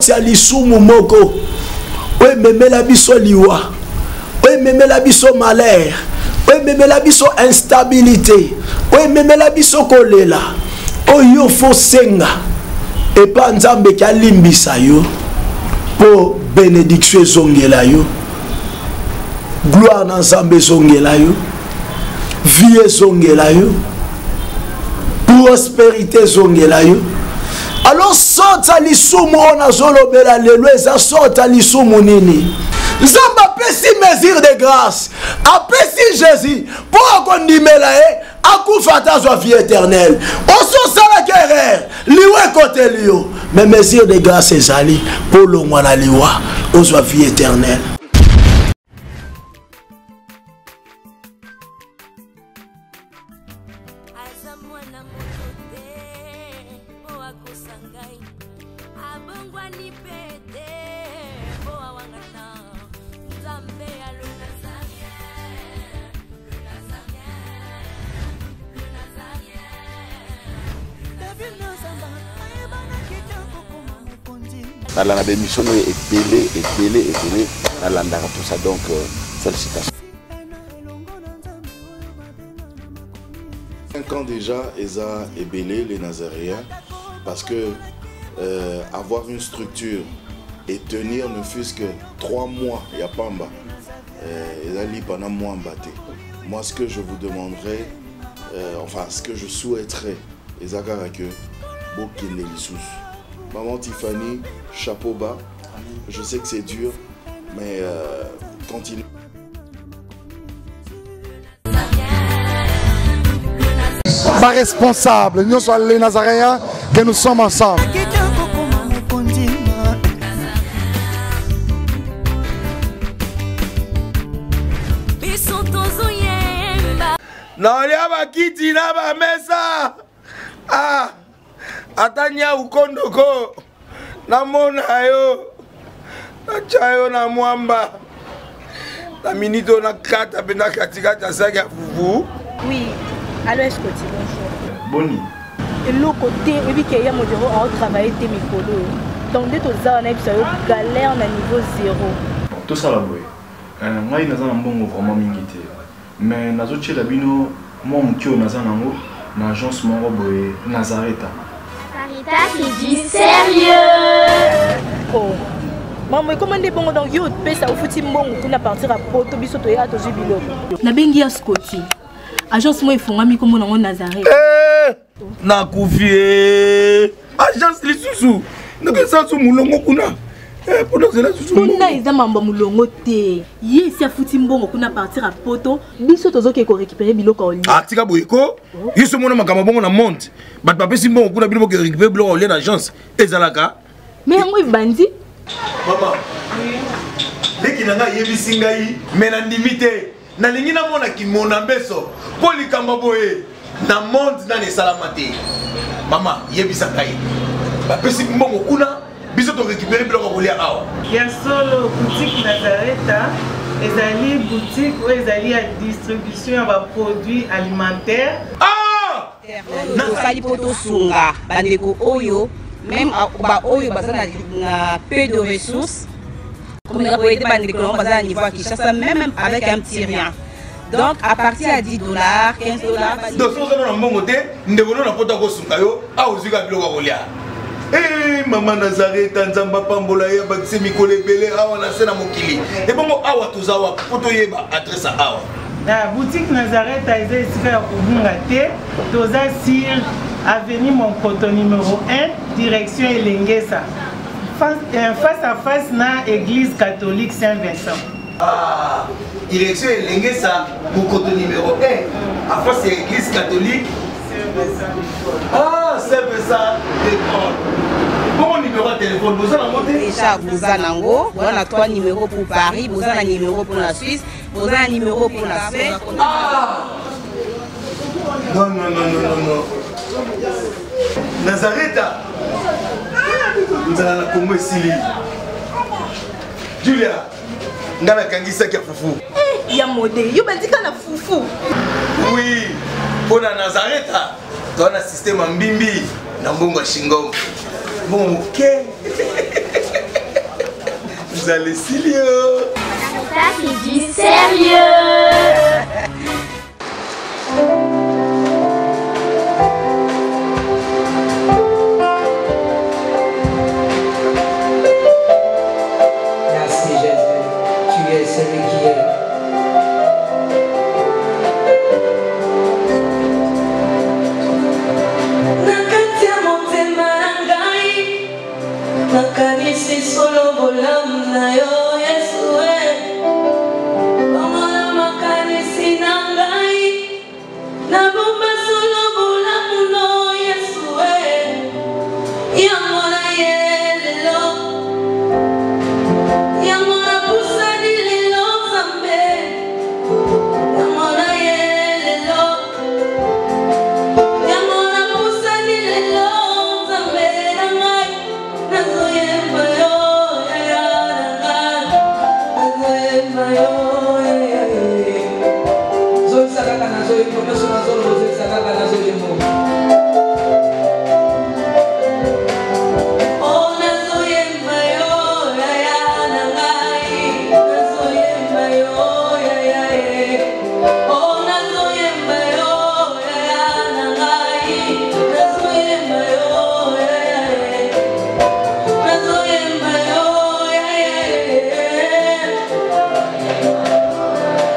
Ya lisumu moko oyo ememela biso liwa, oyo ememela biso malheur, oyo ememela biso instabilité, oyo ememela biso kolela, oyo fosenga epa Nzambe ki alimbisa yo mpo benediction ezongela yo, gloire na Nzambe ezongela yo, vie ezongela yo, prospérité ezongela yo. Alors sorte ya lisumu oyo nazolobela lelo eza sorte ya lisumu nini? Nzambe apesi mesure de grâce, apesi Jésus mpo akondimela ye akufa ata azwa vie éternelle. Osi osalaki erreur, liwa ekoteli yo, mais mesure de grâce ezali mpo olongwa na liwa ozwa vie éternelle. Aza mwana moto te po akosa ngai, abongwani pe te po awangana Nzambe ya le Nazarien, le Nazarien, le Nazarien. David Nazamba ayebanaki te kokoma mokonzi. Nalanda ba émission oyo ebele ebele ebele, nalandaka tout ça, donc félicitations. 5 ans déjà, eza ebele les Nazaréens, parce que avoir une structure et tenir ne fût-ce que 3 mois, ya pamba, ezali pendant mois mbaté. Moi, ce que je vous demanderais, enfin, ce que je souhaiterais, eza kaka que bokende lisusu. Maman Tiffany, chapeau bas. Je sais que c'est dur, mais continue. Ba responsable, nous sommes les Nazaréens, que nous sommes ensemble. Nalia bakiti na bamesa. Ah, ata nyau kondoko namona yo, natya yo na mwamba na minute oyo nakata mpenza katikati ya saki ya fufu. Oui, allo Escoti, bonjour. Boni. Eloko te, oyebi ke ya modero aotravaille te mikolo oyo. Donc nde toza wana yebisa yo galère na niveau zéro. Tosala boye. Ngai naza na mbongo vraiment mingi te. Mais nazotiela bino mwa moke oyo naza nango na agence moko boye Nazareta. Nazareta, c'est du sérieux. Oh. Maman, ekoma nde bongo, donc yo opesa ofuti mbongo kuna partir ya poto, biso toya tozwi biloko. Nabengi ya Scotty. Agence moko efongami kombo nango Nazareth. Nakufi e. Agence lisusu. Ndenge eza so molongo kuna. Mpona ozela susu mbongo. Kuna eza mambo ya molongo te. Ye esi afuti mbongo kuna partir ya poto, biso tozoke ko récupérer biloko ya olia. Ah, tika boye ko. Yo so mona makambo bongo na monde. Bato bapesi mbongo kuna bino boke récupérer biloko ya olia na agence. Ezalaka. Mais yango ebandi. Mama. Leki na ngai ayebisi ngai, mais nandimi te. Nalingi namona kimona mbeso mpo likambo boye na monde nani esalama te. Mama, yebisa ngai. Bapesi mbongo kuna, biso to récupérer biloko ya kolia awa. Ya solo, boutique Nazareta ezali boutique oyo ezali ya distribution ya ba produits alimentaires. Ah! Tosali mpo tosunga bandeko oyo, même ba oyo baza na peu de ressources, komeka koyede bandeko nango baza na niveau ya Kinshasa, même avec un petit rien. Donc à partir ya 10 $, 15 $. Donc soki oza na mbongo te, ndeko no na poto akosunga yo, awa ozwi kaka biloko ya kolia. Eh, mama Nazareta, Nzambe apambola ye, abakise mikolo ebele awa na se na mokili. Ebongo awa toza wapi mpo toyeba adresse ya awa? Na boutique Nazareta eza esika ya kobunga te, toza sur avenue Monkoto numéro 1, direction Elengesa, face à face na église catholique Saint-Vincent. Ah, direction Elengesa, Monkoto numéro 1, à face ya église catholique Saint-Vincent de Paul. Ah, Saint-Vincent de Paul. Bongo numéro ya téléphone, boza nango te? Déjà, boza nango, boza na 3 numéros pour Paris, boza na numéro pour la Suisse, boza na numéro pour la Suède. Ah! Non, non, non, non, non, non. Nazareta. Nzala na Congo esili. Julia, nga nakangisaki ya fufu. Ya mode, yo bandika na fufu. Oui, mpo na Nazareta, toza na système ya mbimbi na mbongo ya shingom. Mbongo moke. Nzala esili yo. Ça, c'est du sérieux. Merci Jésus, tu es celui qui est. Na kati ya motema na ngai nakanisi solo bolamu na yo Yesu e bongola makanisi na ngai nabomba solo bolamu no Yesu e yango na ye lelo yango napusani lelo Nzambe yango na ye lelo yango napusani lelo Nzambe na ngai nazoyemba yo yaya na ngai nazoyemba yo yaya Zongisa kaka nazoyemba nyonso nazoloba ozongisa kaka nazoyemba. Oh nazoyemba yo yaya na ngai nazoyemba yo yaya ye Oh nazoyemba yo yaya na ngai nazoyemba yo yaya ye nazoyemba yo yaya ye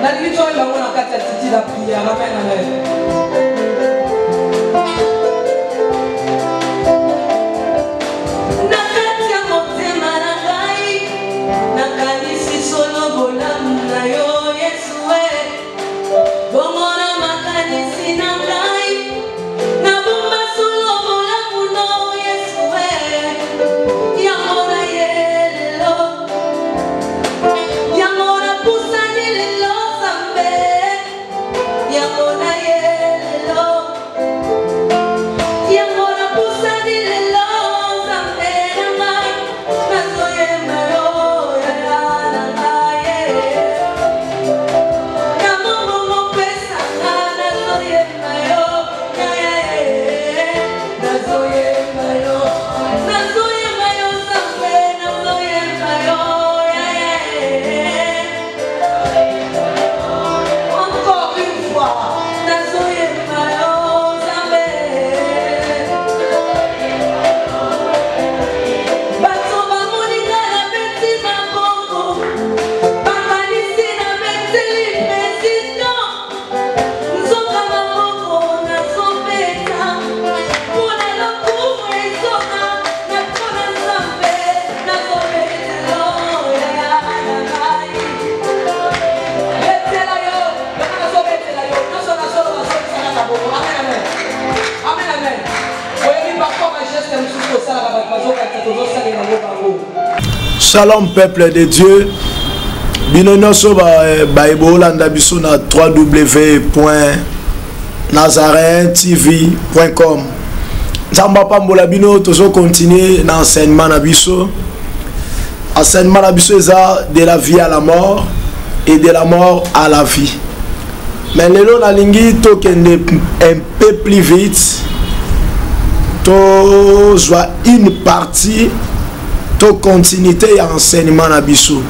Nalingi toyemba yango na kati ya titi la prière. Amen, amen. Na kati ya motema na ngai nakanisi solo bolamu na yo Yesu e bongo na makanisi na ngai nabomba solo bolamu no Yesu e yango na ye lelo yango napusani lelo Nzambe yango na ye lelo yango napusani lelo Nzambe na ngai nazoyemba yo yaya na ngai na mongongo opesanga nazoyemba yo yaya nazoyemba yo nazoyemba yo Nzambe nazoyemba yo yaya Encore une fois, nazoyemba yo Nzambe. Bato bamoni nga nabeti maboko, bakanisi nabeteli président. Nzoka maboko nazobeta, mpona lokumu ezoka na mpona Nzambe nazobeta yo yaya na ngai. Betela yo, yaka nazobetela yo, nyonso nazoloba zongisa kaka bongo. Amen, amen. Amen, amen. Oyebi parfois ba geste mosusu tosalaka bato bazokanisa tozosalela yango bango. Shalom peuple de Dieu. Bino nyonso baye bolanda biso na www.nazareentv.com. Nzambe apambola bino, tozo continuer na enseignement na biso. Enseignement na biso eza de la vie à la mort et de la mort à la vie. Mais lelo nalingi tokende un peu plus vite, tozwa une partie to continuité ya enseignement na biso.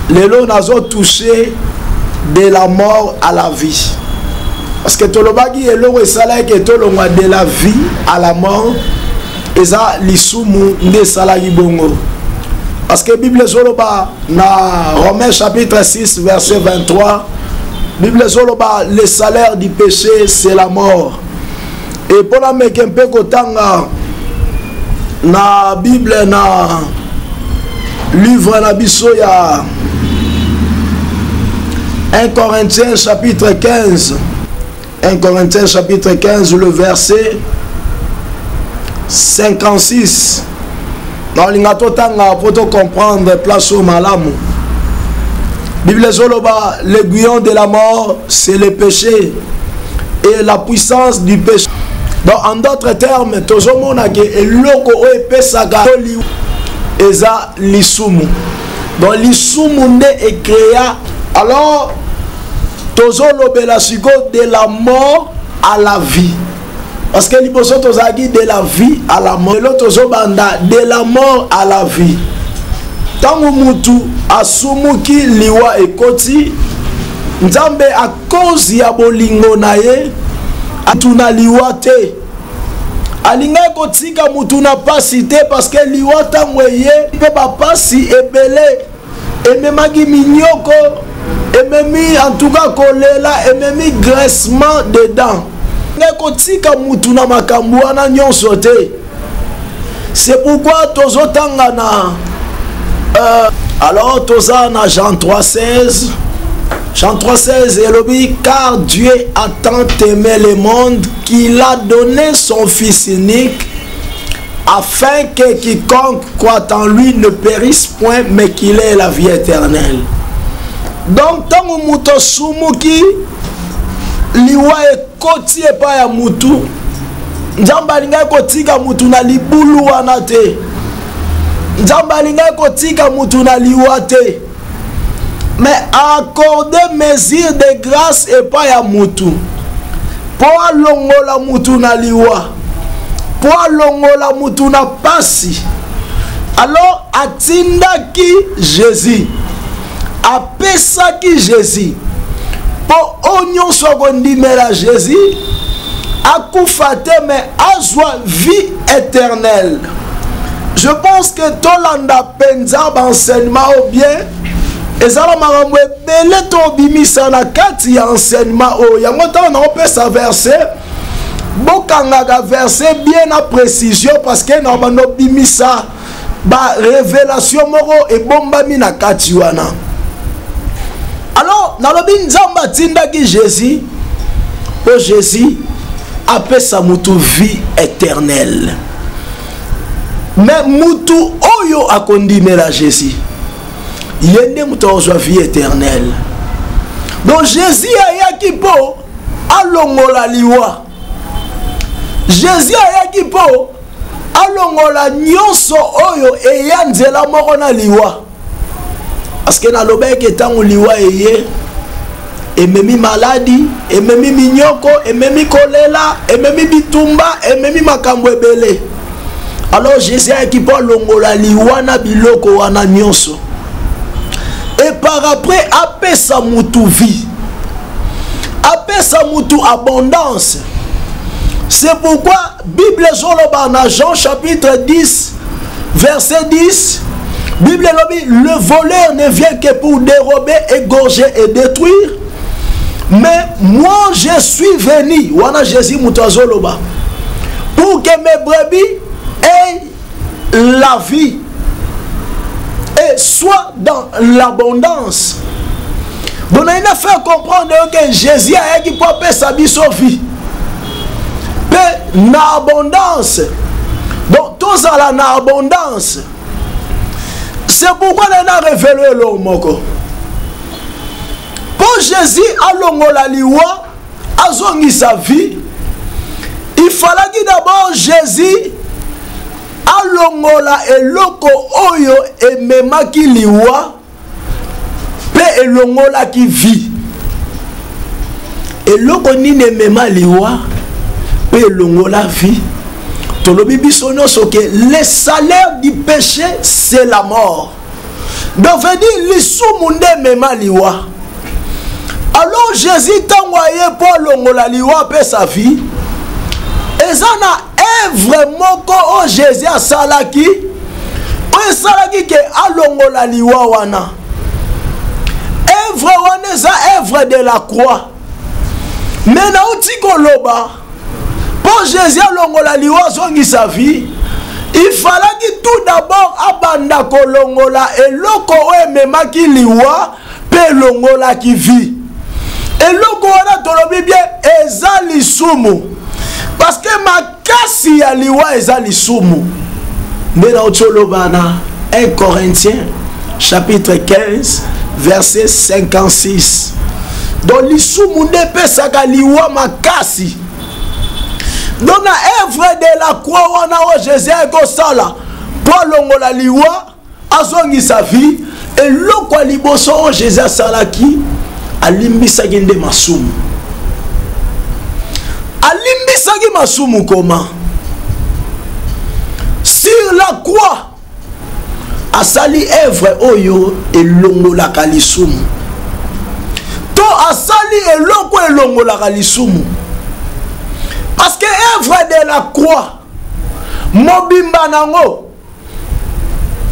Lelo nazo toucher de la mort à la vie. Parce que tolobaki eloko esalaki tolongwa de la vie à la mort eza lisumu nde esalaki bongo. Parce que Bible ezoloba na Romains chapitre 6 verset 23, Bible ezoloba le salaire du péché c'est la mort. Et mpona meke mpe kotanga na Bible na livre na biso ya 1 Corinthiens chapitre 15, 1 Corinthiens chapitre 15 le verset 56. Nalinga totanga po to comprendre place oyo malamu. Bible ezoloba l'aiguillon de la mort c'est le péché et la puissance du péché. Donc en d'autres termes tozomona ke eloko oyo epesaka eza lisumu. Donc lisumu nde ecréa. Alors tozolobela sikoyo de la mort à la vie. Parce que liboso tozalaki de la vie à la mort, lelo tozobanda de la mort à la vie. Ntango mutu asumuki, liwa ekoti. Nzambe a cause ya bolingo na ye atuna liwa te. Alingaki kotika mutu na pasi te, parce que liwa ntango eye mpe bapasi ebele ememaki minyoko, ememi en tout cas kolela, ememi graissement dedans. Alingaki kotika mutu na makambo wana nyonso te. C'est pourquoi tozotanga na alors toza na Jean 3:16. Jean 3:16 elobi, car Dieu a tant aimé le monde qu'il a donné son Fils unique, afin que quiconque croit en lui ne périsse point, mais qu'il ait la vie éternelle. Donc ntango moto asumuki, liwa ekoti epai ya mutu. Nzambe alingaki kotika mutu na libulu wana te. Nzambe alingaki kotika mutu na liwa te, mais accorde mesure de grâce epai ya mutu mpo alongola mutu na liwa, mpo alongola mutu na pasi. Alors atindaki Jésus, apesaki Jésus mpo oyo nyonso akondimela Jésus akufa te, mais azwa vie éternelle. Je pense que tolanda mpenza baenseignement oyo bien, ezala makambo ebele tobimisa na kati ya enseignement oyo. Yango ntango nakopesa verset, bokangaka verset bien na précision, parce que na bando bimisa ba révélation moko ebombami na kati wana. Alors nalobi Nzambe atindaki Jésus po Jésus apesa mutu vie éternelle. Mais mutu oyo akondimela Jésus, ye nde mutu akozwa vie éternelle. Donc Jésus ayaki po alongola liwa. Jésus ayaki po alongola nyonso oyo eya nzela moko na liwa. Parce que nalobaki ete ntango liwa eye, ememi maladi, ememi minyoko, ememi kolela, ememi bitumba, ememi makambo ebele. Alors Jésus ayaki mpo alongola liwa na biloko wana nyonso. Et par après apesa mutu vie, apesa mutu abondance. C'est pourquoi Bible ezoloba na Jean chapitre 10 verset 10, Bible elobi, le voleur ne vient que pour dérober, égorger et détruire, mais moi je suis venu, wana Jésus mutu azoloba, pour que mes brebis aient la vie et soient dans l'abondance. Donc il a fait comprendre que Jésus ayaki po apesa biso vie pe na abondance. Donc tozala na abondance. C'est pourquoi il a révélé eloko moko po Jésus alongola liwa, azongisa vie. Il fallait d'abord Jésus alongola eloko oyo ememaki liwa pe elongolaki vie. Eloko nini emema liwa pe elongola vie? Tolobi biso nyonso ke le salaire du péché c'est la mort. Donc veut dire lisumu nde emema liwa. Alors Jésus ntango aye mpo alongola liwa apesa vie, eza na œuvre moko oyo Jésus asalaki oyo esalaki ke alongola liwa wana. Œuvre wana eza œuvre de la croix. Mais nauti koloba mpo Jésus alongola liwa azongisa vie, il fallaki tout d'abord abanda kolongola eloko oyo ememaki liwa mpe elongolaki vie. Eloko wana tolobi bien eza lisumu, parce que makasi ya liwa eza lisumu. Nde nauti oloba na 1 Corinthiens chapitre 15 verset 56. Donc lisumu nde epesaka liwa makasi. Donc na œuvre de la croix wana oyo Jésus ayaki kosala mpo alongola liwa azongisa vie, eloko ya liboso oyo Jésus asalaki, alimbisaki nde masumu. Alimbisaki masumu comment? Sur la croix. asali œuvre oyo elongolaka lisumu to asali eloko elongolaka lisumu parce que œuvre de la croix mobimba nango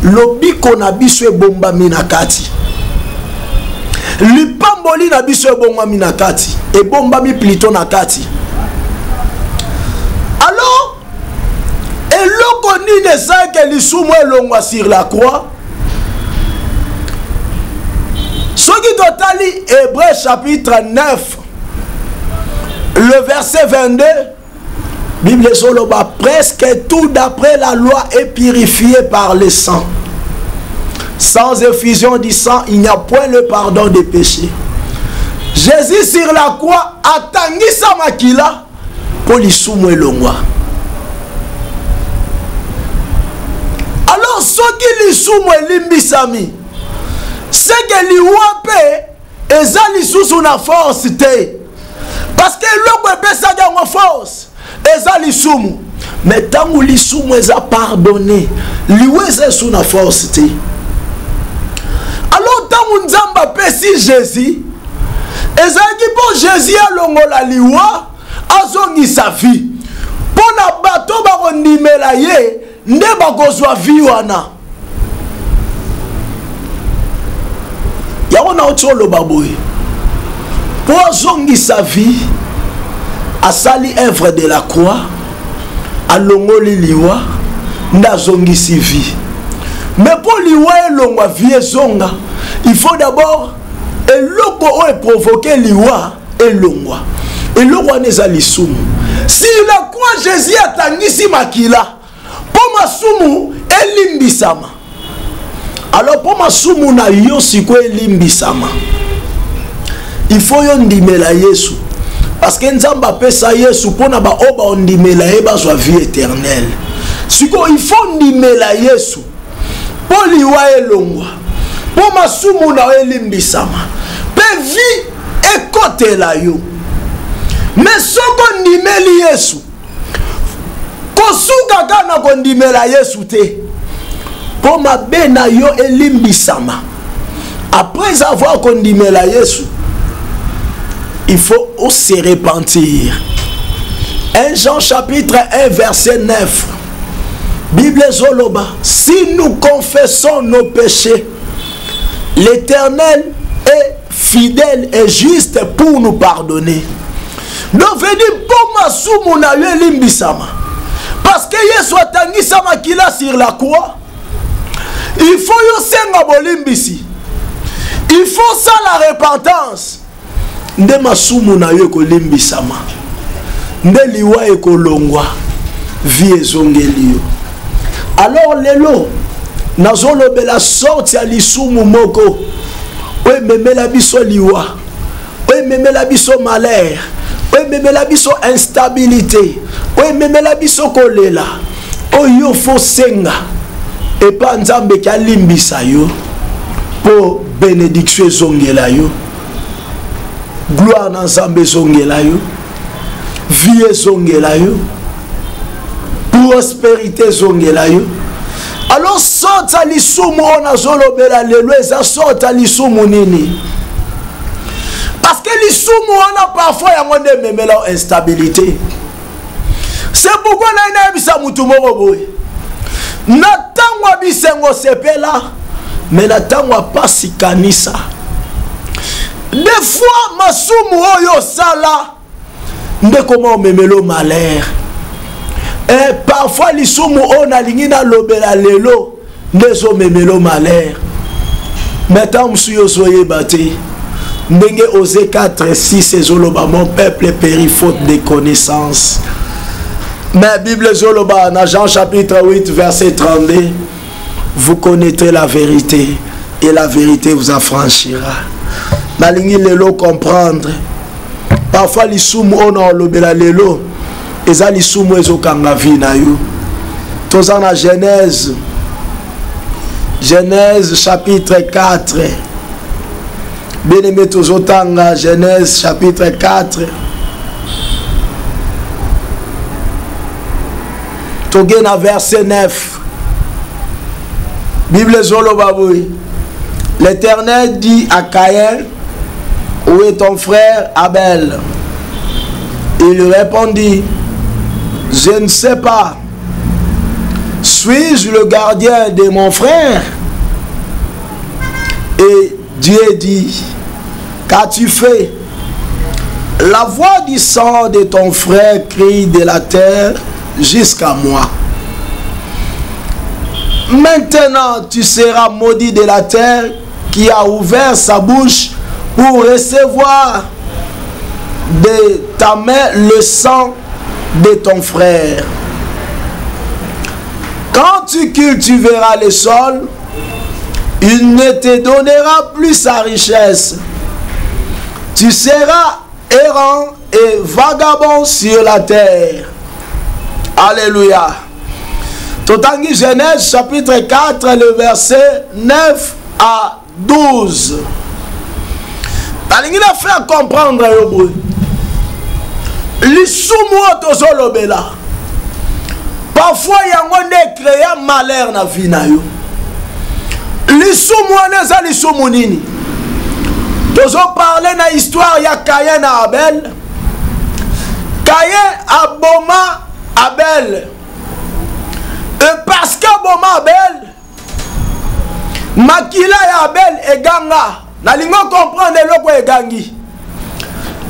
lobiko na biso ebombami na kati lipamboli na biso ebongwami na kati ebombami plutôt na kati alors eloko nini esalaki lisumu elongwa sur la croix soki totali hébreu chapitre 9 le verset 22 bible ezoloba presque tout d'après la loi est purifié par le sang sans effusion du sang il n'y a point le pardon des péchés jésus sur la croix atangisa makila mpo lisumu elongwa alors soki lisumu elimbisami seke liwa mpe eza lisusu na force te parce que eloko epesaki yango force eza lisumu me ntango lisumu eza pardonne liwa eza esu na force te alors ntango nzambe apesi jésus ezalaki mpo jésus alongola liwa azongisa vie mpo na bato bakondimela ye nde bakozwa vie wana yango nauti oloba boye mpo azongisa vie asali œuvre de la croix alongoli liwa nde azongisi vie mais mpo liwa elongwa vie ezonga il faut d'abord eloko oyo eprovoke liwa elongwa eloko wana eza lisumu si la croix jésus atangisi makila mpo masumu elimbisama alors mpo masumu na yo sikoyo elimbisama il faut yo ndimela yesu parce que nzambe apesa yesu mpo na baoyo baondimela ye bazwa vie éternelle sikoyo il faut ndimela yesu mpo liwa elongwa mpo masumu na yo elimbisama mpe vie ekotela yo me soki ondimeli yesu kosuka kaka na kondimela yesu te mpo mabe na yo elimbisama après avoir kondimela yesu il faut se repentir 1 Jean chapitre 1 verset 9 Bible ezoloba si nous confessons nos péchés l'éternel est fidèle et juste pour nous pardonner donc veni mpo masumu na yo elimbisama parce que yesu atangisa makila sur la croix il faut yo senga bolimbisi il faut sala repentance nde masumu na yo ekolimbisama nde liwa ekolongwa vie ezongeli yo alors lelo nazolobela sorte ya lisumu moko oyo ememela biso liwa oyo ememela biso malheur oyo ememela biso instabilité oyo ememela biso kolela oyo fosenga epa nzambe ke alimbisa yo mpo benediction ezongela yo gloire na nzambe ezongela yo vie ezongela yo prosperité ezongela yo alors sorte ya lisumu oyo nazolobela lelo eza sorte ya lisumu nini parce que lisumu wana parfois yango nde ememela instabilité c'est pourquoi naye nayebisa motu moko boye na ntango ya bisengo sepela me na ntango ya mpasi kanisa des fois masumu oyo osala nde koma omemelo malheur e parfois lisumu oyo nalingi nalobela lelo nde ezomemelo malheur me ntango mosusu yo ozoyeba te ndenge ose 4 6 ezoloba mon peuple périt faute de connaissance mais bible ezoloba na jean chapitre 8 verset 32 vous connaîtrez la vérité et la vérité vous affranchira nalingi lelo comprendre parfois lisumu oyo na olobela lelo eza lisumu ezokanga vie na yo toza na genèse genèse chapitre 4 bien aimé tozotanga genèse chapitre 4 toge na verset 9. Bible ezoloba boye. L'Éternel dit à Caïn, où est ton frère Abel Il répondit, je ne sais pas. Suis-je le gardien de mon frère Et Dieu dit, qu'as-tu fait La voix du sang de ton frère crie de la terre jusqu'à moi. Maintenant, tu seras maudit de la terre qui a ouvert sa bouche pour recevoir de ta main le sang de ton frère. Quand tu cultiveras le sol, il ne te donnera plus sa richesse. Tu seras errant et vagabond sur la terre. Alléluia. Totangi Genèse chapitre 4, le verset 9 à 12. nalingi na faire comprendre yo boye lisumu oyo tozolobela parfois yango nde ecrea malheur na vie na yo lisumu wana eza lisumu nini tozoparle na histoire ya kayen na abel kayen aboma abel et parce que aboma abel makila ya abel eganga nalingi okomprendre eloko egangi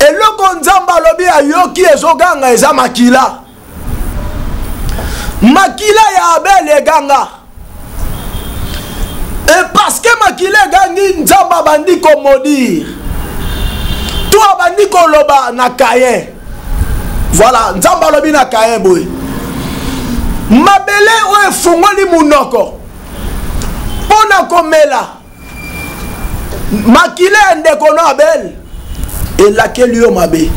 eloko nzambe alobi ayoki ezoganga eza makila makila ya abel eganga e parce que makila egangi nzambe abandi komodire to abandi koloba na kayen voilà nzambe alobi na kayen boye mabele oyo efungoli monoko mpo na komela makila ya ndeko no abel elakeli yo mabe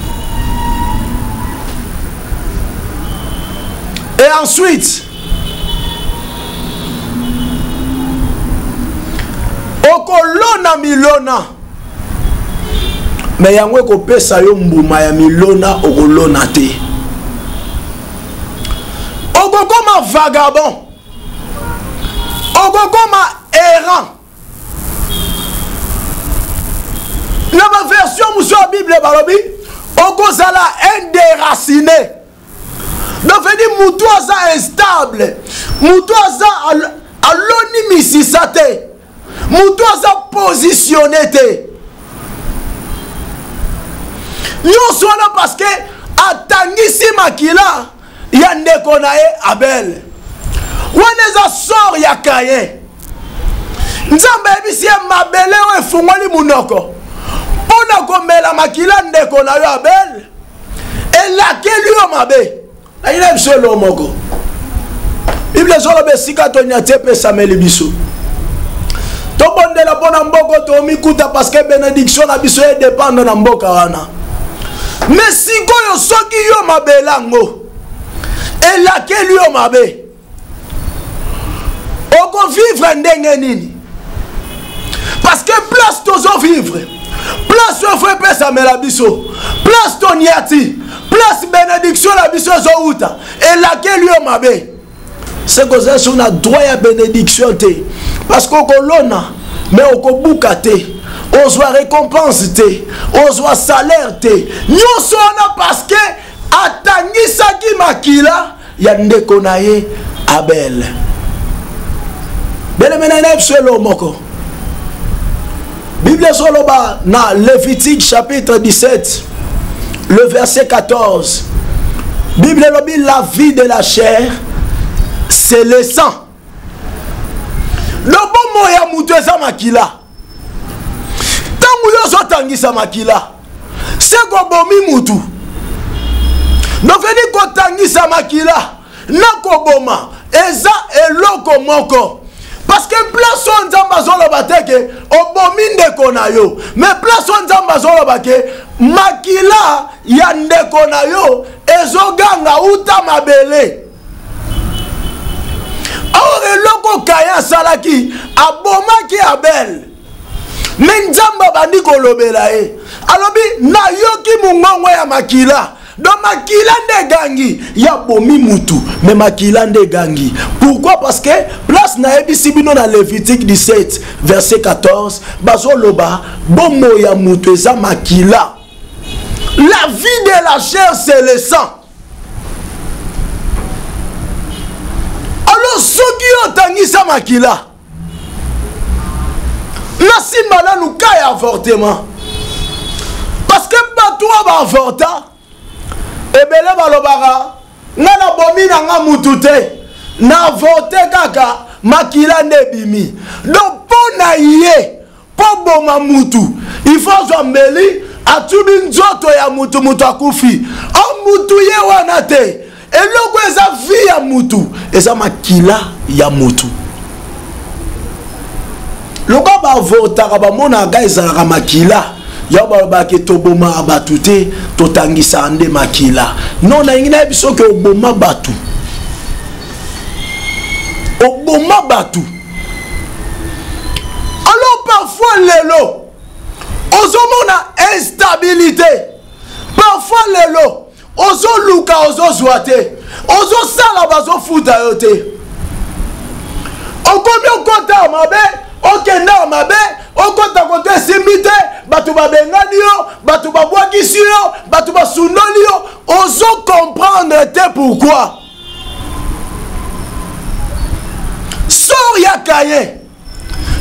et ensuite okolona milona me yango ekopesa yo mbuma ya milona okolona te okokoma vagabond okokoma errant na baversion mosusu ya bible balobi okozala indéracine donc vedi motu aza instable motu aza aloni misisa te motu aza positionne te nyonso wana parceke atangisi makila ya ndeko na ye abel wana eza sort ya kayen nzambe ayebisi ye mabele oyo efungoli monoko mpo na komela makila ndeko na yo abel elakeli yo mabe nayina biso eloko moko bible ezoloba esika tonyati epesameli biso tobondela mpo na mboko tomikuta parceke benediction na biso edependre na mboka wana me sikoyo soki yo mabele yango elakeli yo mabe okovivre ndenge nini parce que place tozovivre place oyo fo epesamela biso place toniati place benediction na biso ezowuta elakeli yo mabe seke oza so na droit ya benediction te parce que okolona mais okobuka te ozwa récompense te ozwa salaire te nyonso wana parce que atangisaki makila ya ndeko na ye abel beleme na ye biso eloko moko bible ezoloba na lévitique chapitre 17 le verset 14 bible elobi la vie de la chair c'est le sang lobomo ya moto eza makila ntango yo ozotangisa makila se kobomi mutu nokeni kotangisa makila na koboma eza eloko moko parce que place oyo nzambe azoloba te ke obomi ndeko na yo mais place oyo nzambe azoloba ke makila ya ndeko na yo ezoganga uta mabele or eloko kaye asalaki abomaki abel me nzambe abandi kolobela ye alobi nayoki mongongo ya makila. Donc makila nde egangi, ya bomi mutu, mais makila nde egangi. Pourquoi? Parce que place nayebisi bino na Lévitique 17 verset 14, bazoloba bomoi ya mutu eza makila. La vie de la chair c'est le sang. Alors soki yo otangisa makila, nasimba nanu ka ya avortement, parce que bato oyo baavorta ebele balobaka nga nabomi na nga mutu te, na avorte kaka makila nde ebimi. Donc mpo na ye, mpo boma mutu il faut azwa mbeli atubi nzoto ya mutu, mutu akufi. O mutu ye wana te, eloko eza vie ya mutu eza makila ya mutu. Lokola bavotaka bamonaka ezalaka makila yango, balobaka tobomaka bato te, totangisaka nde makila. Non, nalingi nayebi soki oboma bato, oboma bato. Alors parfois lelo ozomona instabilité, parfois lelo ozoluka ozozwa te, ozosala bazofuta yo te, okomi okota mabe, okenda mabe, okota koto esimbi te, bato babengani yo, bato babwakisi yo, bato basundoli yo, ozo comprendre te pourquoi. Sor ya kaye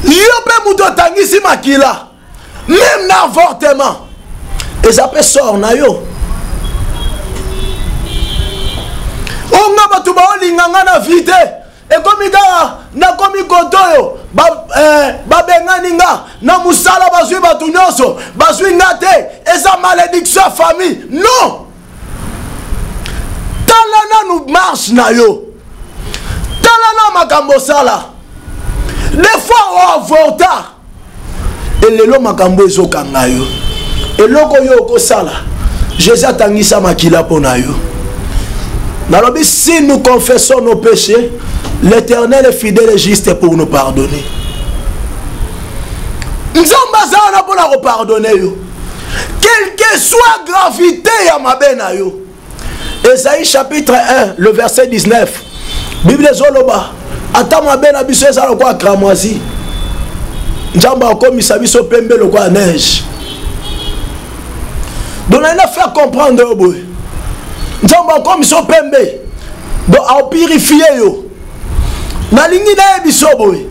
yo mpe moto otangisi makila, même na avortement eza mpe sor na yo. Onga bato baolinga nga na vie te, ekomi kaka nakomi koto oyo babengani ba nga na mosala, bazwi bato nyonso, bazwi nga te, eza malédiction ya famille. Non, tala nanu marche na yo, tala na makambo osala. Des fois oavorta, elelo makambo ezokanga yo. Eloko oyo okosala, Jésus atangisa makila mpo na yo. Nalobi, si nous confessons nos péchés, l'Éternel est fidèle et juste pour nous pardonner. Nzambe aza wana mpo na kopardonne yo, quelle que soit gravité ya mabe na yo. Esaïe chapitre 1 le verset 19, Bible ezoloba ata mabe na biso eza lokola cramoisi, Nzambe akomisa biso pembe lokola neige. Donc nalingi faire comprendre yo boye, Nzambe akomisa yo pembe, donc aopurifie yo. Nalingi nayebi yo boye,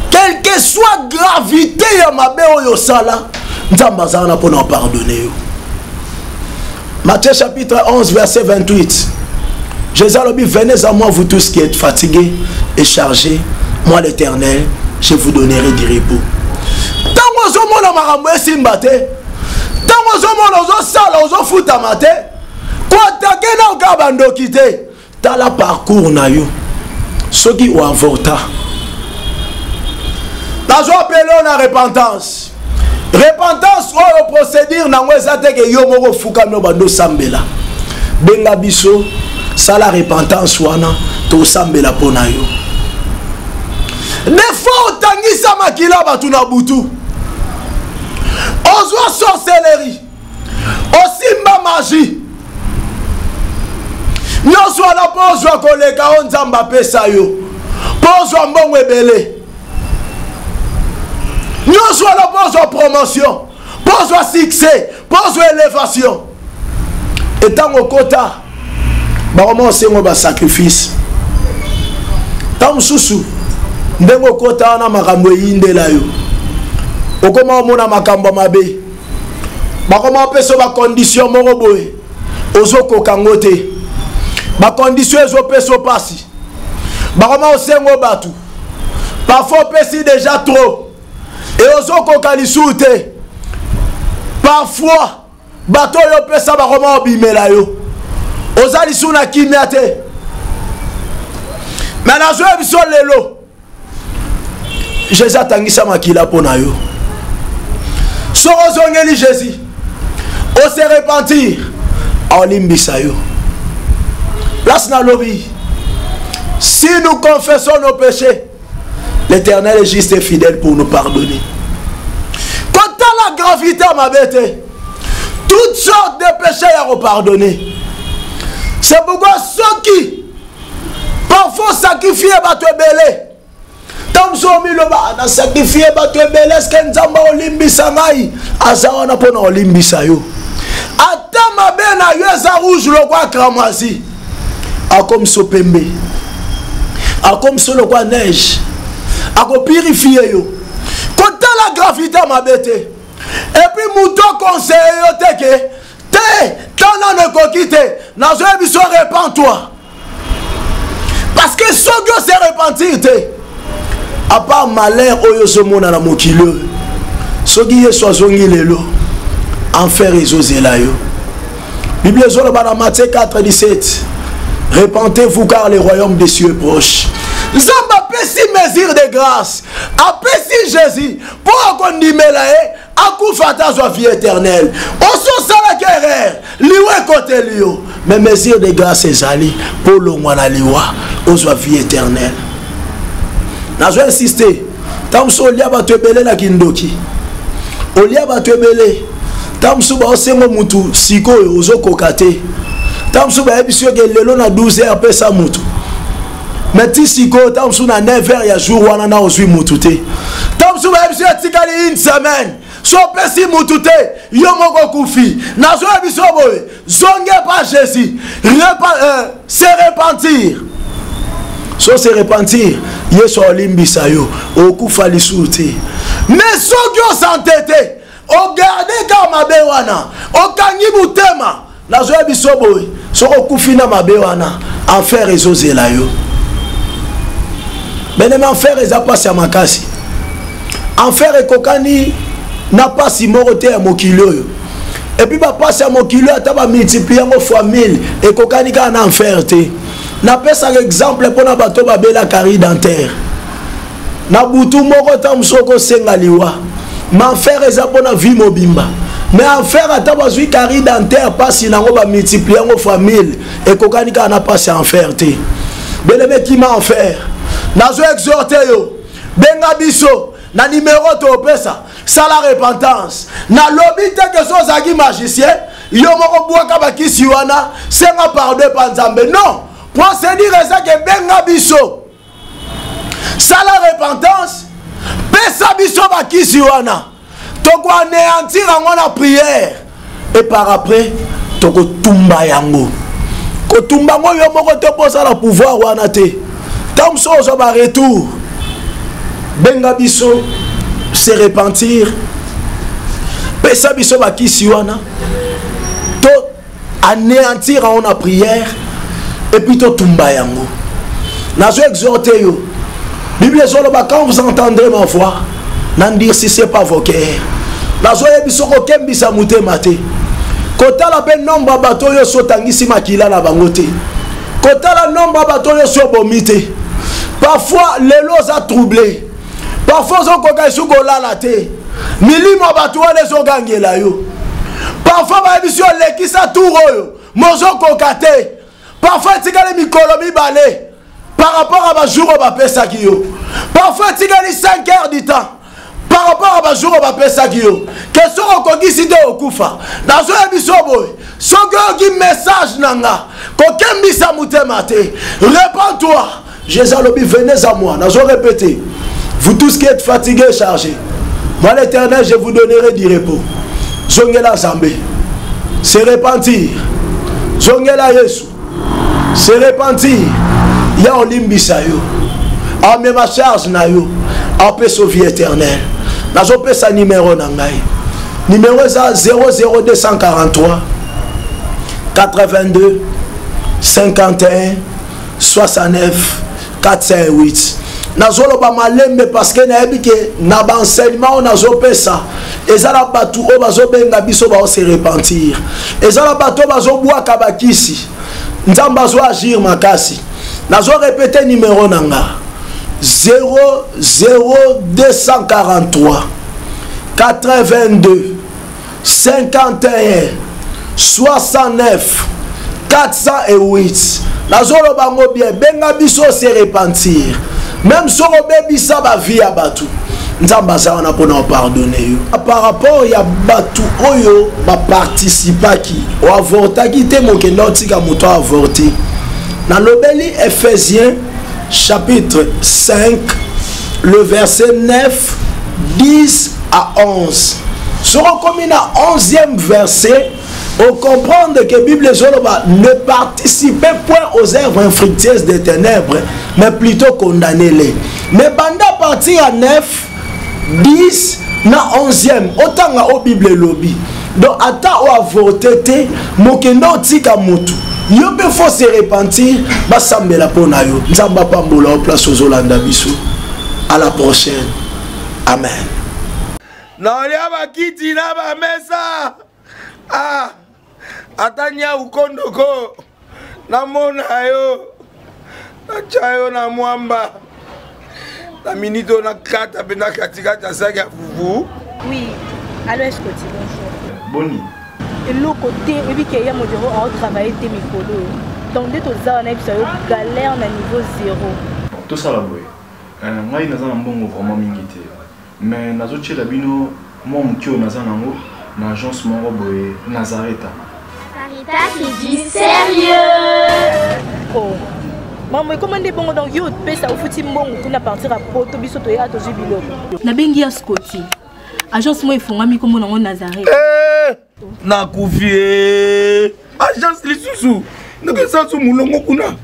quelle que soit gravité ya mabe oyo osala, Nzambe aza wana mpona opardonne yo. Matthieu chapitre 11 verset 28, Jésus alobi: venez à moi vous tous qui êtes fatigués et chargés, moi l'Éternel je vous donnerai du repos. Ntango ozomona makambo esimba te, ntango ozomona ozosala ozofutama te, koatake na okaa bandoki te, tala parcours na yo. Soki oavorta, nazo apele yo na repentance. Repentance oyo procédure nango eza te ke yo moko ofukami oyo bando osambela. Benga biso, sala repentance wana, tosambela mpo na yo. Des fois otangisa makila bato na butu, ozwa sorcellerie, osimba magie, nyonso wana mpo ozwa koleka oyo Nzambe apesa yo, mpo ozwa mbongo ebele, nyonso wana mpo ozwa promotion, mpo ozwa succès, mpo ozwa élévation. Etango okota bakoma osengo basacrifice, ntango mosusu ndenge okota wana makambo eyindela yo, okoma omona makambo ya mabe, bakoma opesa bacondition moko boye ozokoka ngo te, bacondition ezopesa mpasi, bakoma osengo bato, parfois opesi déjà trop e ozokoka lisusu te. Parfois bato oyo opesa bakoma obimela yo, oza lisusu na kimia te. Me nazoya biso lelo, Jésus atangisa makila mpo na yo. Soki ozongeli Jésus, ose repentir, aolimbisa yo. Place nalobi: si nous confessons nos péchés, l'Éternel est juste et fidèle pour nous pardonner. Kotala gravité ya mabe te, toutes sortes de péchés ya kopardonner. C'est pourquoi soki parfois sacrifie bato ebele, ntango mosusu omiloba na sacrifie bato ebele, eske Nzambe olimbisa ngai? Aza wana mpo na olimbisa yo. Ata mabe na yo eza rouge lokwa cramoisi, akomiso pembe, akomiso lokwa neige, akopurifie yo. Kotala gravité ya mabe te, epuis moto aconseille yo te ke te ntango nano ekoki te. Nazoyebi biso, repens toi, parce que soki ose repentir te, à part malheur oyo ozomona na mokili oyo, soki Yesu azongi lelo, enfer ezozela yo. Bible ezoloba na Matthieu 4 17: repentez-vous, car le royaume des cieux est proche. Nzambe apesi mesure de grâce, apesi Jésus mpo akondimela ye, akufa ata azwa vie éternelle. Osi osalaki erreur, liwa ekoteli yo, mais mesure de grâce ezali mpo olongwa na liwa, ozwa vie éternelle. Nazo insiste, ntango mosusu olia bato ebele na kindoki, olia bato ebele, ntango mosusu baosengo mutu sikoyo ozokoka te, ntango mosusu bayebisi yo ke lelo na 12 heures pesa mutu, mais ti sikoyo ntango mosusu na 9 heures ya jour wana na ozwi mutu te, ntango mosusu bayebisi yo etikali une semaine, so opesi mutu te, yo moko okufi. Nazoya biso boye, zonge pa Jésus. Se repentir, so se repentir, Yesu alimbisa yo, okufa lisusu te. Mais soki osante te, ogarde kaka mabe wana, okangi motema, nazoya biso boye, soki okufi na mabe wana, enfer ezozela yo. Beneme, enfer eza mpasi ya makasi. Enfer ekokani na mpasi moko te ya mokili oyo. Epuis bapasi ya mokili oyo, ata bamultiplie yango fois 1000, ekokani kaka na enfer te. Napesaka exemple mpona bato babela carie dentaire. Na butu moko, ntango mosusu okosenga liwa, ma enfer eza mpona vie mobimba. Mais enfer, ata bazwi carie dentaire, mpasi nango bamultiplie yango fois 1000, ekokani kaka na mpasi ya enfer te. Beleme, kima enfer. Nazo exhorte yo, benga biso na nimero topesa, sala repentance. Nalobi te ke so ozalaki magicien, yo moko bwaka bakisi wana, senga pardon epa Nzambe. Non, procédure eza ke benga biso, sala repentance, pesa biso bakisi wana, tokoanéantir yango na prière, et par après tokotumba yango. Kotumba yango yo moko te, mpo osala pouvoir wana te. Ntango mosusu ozwa baretour, benga biso, se repentir, pesa biso bakisi wana, to anéantir yango na prière, et puis totumba yango. Nazo exhorte yo. Bible ezoloba: quand vous entendrez ma voix, n'endurcissez pas vos cœurs. Nazoyebi soki okembisa motema te, kotala mpe nombre ya bato oyo osi otangisi makila na bango te, kotala nombre ya bato oyo osi obomi te. Parfois lelo oza trouble, parfois ozokoka esu kolala te, milimo ya bato wana ezogangela yo. Parfois bayebisi yo lekisa tour oyo, mozokoka te. Parfois etikali mikolo mibale par rapport à bajour oyo bapesaki yo, parfois etikali 5 heures du temps par rapport à bajour oyo bapesaki yo ke soki okokisi te, okufa. Nazoyebi so boye, soki oyoki message na nga, kokembisa motema te, repens toi. Jésus alobi: venez à moi. Nazo répéter, vous tous qui êtes fatigués et chargés, moi l'Éternel, je vous donnerai du repos. Zongela Nzambe, se repentir, zongela Yesu, se repentir, ya olimbisa yo, amema charge na yo, apesa vie éternelle. Nazopesa nimero na ngai, nimero eza 00243 82 51 69 408. Nazoloba malembe parce que nayebi ke na baenseignement oyo nazopesa, eza na bato oyo bazobenga biso, baose repentir, eza na bato oyo bazobwaka bakisi, Nzambe azoagir makasi. Nazorepete nimero na nga: 00243 82 51 69 408. Nazoloba yango bien, benga biso, se repentir, même soki obebisa bavie ya bato. Nzambe aza wana mpona opardonne yo. Par rapport ya bato oyo baparticipaki, oavortaki te, mokenda otika moto avorte. Nalobeli Ephésiens chapitre 5 le verset 9, 10 à 11. Soki okomi na 11e verset, ocomprendre que Bible ezoloba: ne participez point aux œuvres infructueuses des ténèbres, mais plutôt condamnez-les. Mais banda à partir ya 9, 10 na 11e, otanga o Bible elobi. Donc ata oavorte te, mokende otika motu, yo mpe faut se repentir, basambela mpo na yo. Nzambe apambola yo place ozolanda biso. À la prochaine, amen. Naolia bakiti na bamesa, ah, ata nyau kondoko namona yo, natya yo na mwamba na minute oyo, nakata mpe na katikati ya saki ya fufu. Oui, allo Escoti, bonjour. Boni? Eloko te, oyebi ke ya modero aotravaille te mikolo oyo, donc nde toza wana, yebisa yo, galère na niveau zéro. Tosala boye, ngai naza na mbongo vraiment mingi te, mais nazotiela bino mwa moke oyo naza nango na agence moko boye, Nazareta. Sarita, c'est du sérieux. Oh. Mambo ekoma nde bongo, donc yo opesa, ofuti mbongo kuna partir ya poto, biso toya tozwi biloko. Nabengi ya Scoti, agence moko efungwami, nkombo nango Nazareth. Eh, nakufi e, agence lisusu ndenge su molongo kuna,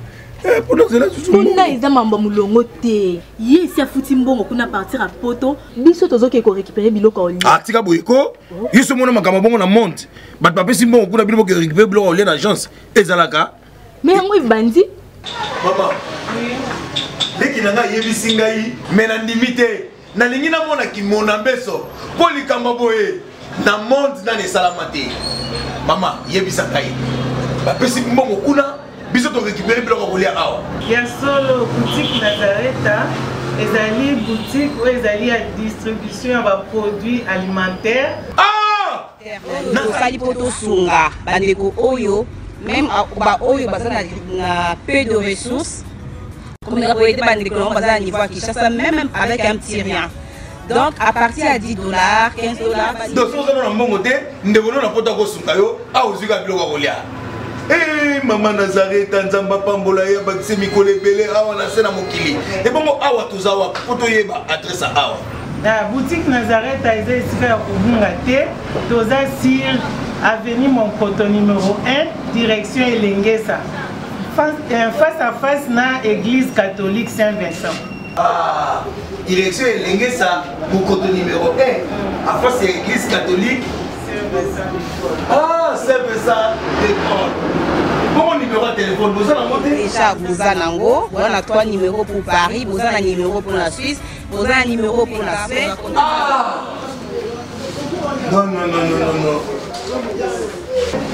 mpo nazela susu. Kuna eza mambo ya molongo te, ye esi afuti mbongo kuna partir ya poto, biso tozoke korécupere biloko ya olia. Ah, tika boye ko, yo so mona makambo bongo na monde, bato bapesi mbongo kuna, bino boke récupere biloko ya olia na agence, ezalaka? Me yango ebandi. Mama leki na ngai ayebisi ngai, me nandimi te, nalingi namona kimona mbeso mpo likambo boye na monde nani esalama te. Mama, yebisa ngai, bapesi mbongo kuna, biso torécupere biloko ya kolia awa? Ya solo, boutique Nazareta ezali boutique oyo ezali ya distribution ya baproduit alimentaire. Ah! Tosali mpo tosunga bandeko oyo, même baoyo baza na peu de ressources, komeka koyede bandeko nango baza na niveau ya Kinshasa, même avec un petit rien, donc à partir ya 10 dollars, 15 dollars. Donc soki oza na mbongo te, ndeko no na poto akosunga yo awa, ozwi kaka biloko ya kolia. Eh, mama Nazareta, Nzambe apambola ye, abakisi mikolo ebele awa na se na mokili. Ebongo awa toza wapi, mpo toyeba adresse ya awa? Na boutique Nazareth eza esika ya kobunga te, toza sur avenue Monkoto numéro 1, direction Elengesa, face à face na église catholique Saint-Vincent. Ah, direction Elengesa, Mokoto numéro 1, à face ya église catholique. Ah, Saint-Vincent de Paul. Bongo numéro ya téléphone boza nango te? Déjà boza nango, boza na trois numéros pour Paris, boza na numéro pour la Suisse, boza na numéro pour la Suède. Ah! Non, non, non, non, non, non,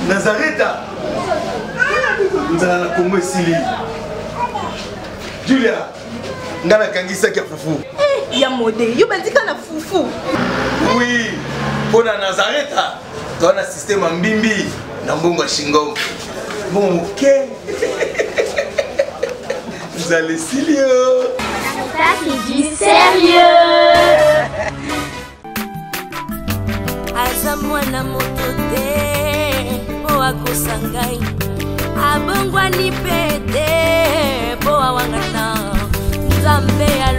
Nazareta, nzala na Kongo esili. Julia, nga nakangisaki ya fufu. Eh, ya mode, yo bandika na fufu. Oui, mpo na Nazareta toza na systeme ya mbimbi na mbongo ya shingom, mbongo moke, nzala esili yo. Ça, c'est du sérieux. Aza mwana moto te mpo akosa ngai, abongwani mpe te mpo awangana Nzambe ya